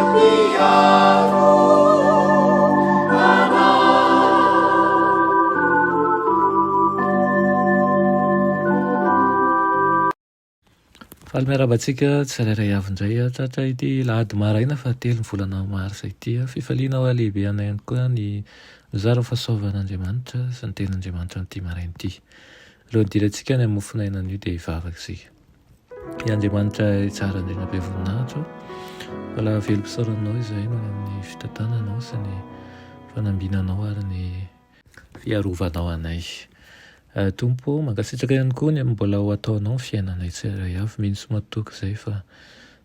Mpiaro anay. Faly miarahaba antsika tsirairay avy indray tratra ity lahady maraina fahatelo ny volana marsa ity. Fifaliana ho lehibe anay ihany koa ny mizara ny fahasoavan'Andriamanitra sy ny tenin'Andriamanitra amin'ity maraina ity. Alohan'ny hidirantsika any amin'ny mofon'aina anio dia hivavaka isika. I Andriamanitra tsara indrindra be voninahitra, mbola velom-pisaorana anao izahay noho ny amin'ny fitantananao sy ny fanambinanao ary ny fiarovanao anay. Tompo ô, mankasitraka ihany koa ny amin'ny mbola ho ataonao ny fiainanay tsirairay avy. Mino sy matoky izay fa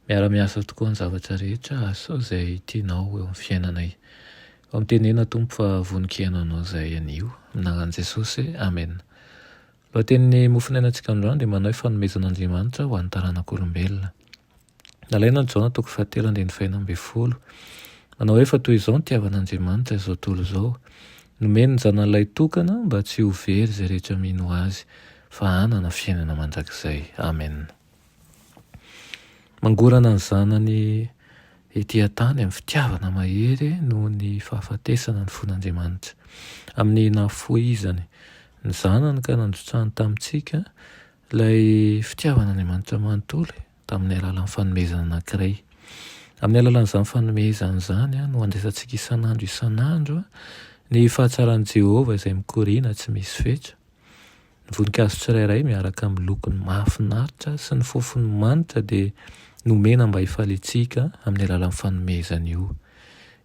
miara-miasa tokoa ny zavatra rehetra, asao izay tianao eo amin'ny fiainanay. Fa mitenena Tompo fa vonon-kihaino anao izahay anio. Amin'ny anaran'i Jesosy, Amena. Lohatenin'ny mofonainantsika androany dia manao hoe fanomezan'Andriamanitra ho an'ny taranak'olombelona. Nalaina ny Jaona toko fahatelo andininy fahenina ambin'ny folo. Manao hoe fa toy izao ny tiavan'Andriamanitra izao tontolo izao. Nomeny ny zanany lahitokana mba tsy ho very izay rehetra mino azy fa hanana fiainana mandrakizay. Amen. Mangorana ny zanany ety an-tany amin'ny fitiavana mahery noho ny fahafatesana ny fon'Andriamanitra. Amin'ny nahafoizany ny zanany ka nandrotsahany tamintsika ilay fitiavan'Andriamanitra manontolo tamin'ny alalan'ny fanomezana anankiray. Amin'ny alalan'izany fanomezana izany no andraisantsika isan'andro isan'andro ny fahatsaran'i Jehovah izay mikoriana tsy misy fetra. Ny voninkazo tsirairay miaraka amin'ny lokony mahafinaritra sy ny fofony manitra dia nomena mba hifaliantsika amin'ny alalan'ny fanomezana io.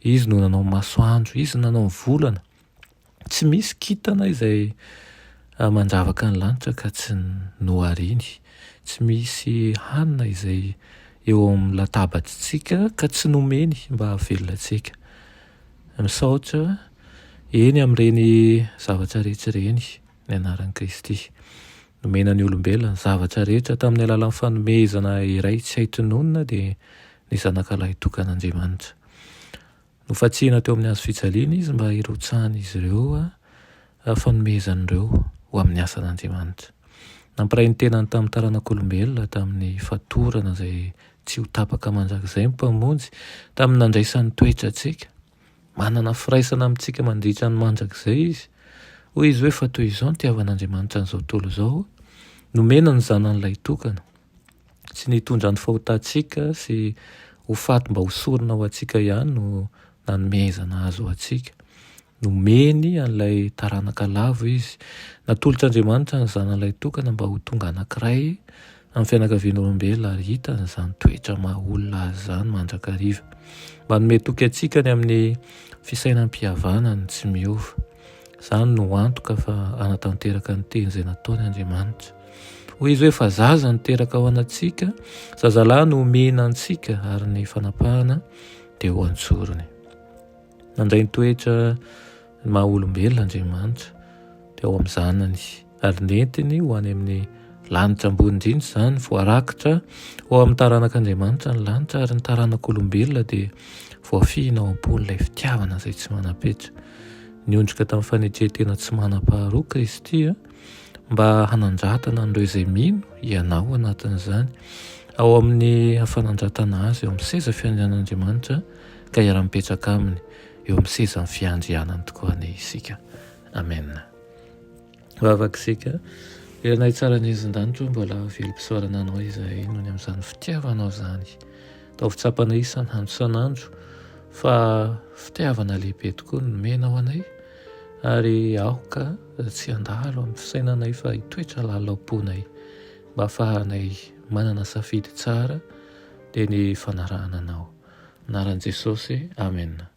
Izy no nanao ny masoandro, Izy no nanao ny volana. Tsy misy kintana izay mandravaka ny lanitra ka tsy nohariny. Tsy misy hanina izay eo amin'ny latabatsika ka tsy nomeny mba hahavelona antsika. Misaotra eny amin'ireny zavatra rehetra ireny ny anaran'i Kristy. Nomena ny olombelona ny zavatra rehetra tamin'ny alalan'ny fanomezana iray tsy hay tononina dia ny Zanaka Lahitokan'Andriamanitra. Nofantsihina teo amin'ny hazo fijaliana izy mba hirotsahan'izy ireo fanomezana ireo ho amin'ny asan'Andriamanitra. Nampiray ny tenany tamin'ny taranak'olombelona tamin'ny fatorana izay tsy ho tapaka mandrakizay ny Mpamonjy tamin'ny nandraisany toetra antsika. Manana firaisana amintsika mandritra ny mandrakizay izy. Hoy izy hoe fa toy izao ny tiavan'Andriamanitra an'izao tontolo izao, nomena ny zanany lahitokana. Tsy ny hitondra ny fahotantsika sy ho faty mba ho sorona ho antsika ihany no nanomezana azy ho antsika. Nomeny an'ilay taranaka lavo izy. Natolotr'Andriamanitra ny Zanany lahitokana mba ho tonga anankiray amin'ny fianakavian'olombelona ary hitany izany toetra maha olona azy izany mandrakariva. Manome toky antsika ny amin'ny fisainam-pihavanany tsy miova. Izany no antoka fa hanatanteraka ny teny izay nataony Andriamanitra. Hoy izy hoe fa zaza no teraka ho anantsika, zazalahy no omena antsika ary ny fanapahana dia ho an-tsorony. Nandray ny toetra ny maha olombelona Andriamanitra dia ao amin'ny zanany ary nentiny ho any amin'ny lanitra ambony indrindra izany, voarakitra ho ao amin'ny taranak'Andriamanitra ny lanitra ary ny taranak'olombelona dia voafihina ao am-pon'ilay fitiavana izay tsy manam-petra. Niondrika tamin'ny fanetren-tena tsy manam-paharoa Kristy mba hanandratana an'ireo izay mino, ianao anatin'izany, ao amin'ny fanandratana azy eo amin'ny seza fiandrianan'Andriamanitra ka hiara-mipetraka aminy eo amin'ny sezan'ny fiandrianany tokoa anie isika. Amen. Vavaka isika. Ry Anay tsara ny Izindanitra ô, mbola velom-pisaorana Anao izahay noho ny amin'izany fitiavanao izany. Ataovy tsapanay isan'andro isan'andro fa fitiavana lehibe tokoa no nomenao anay ary aoka tsy handalo amin'ny fisainanay fa hitoetra lalina ao am-ponay mba hahafahanay manana safidy tsara dia ny fanarahana Anao. Anaran'i Jesosy, Amena.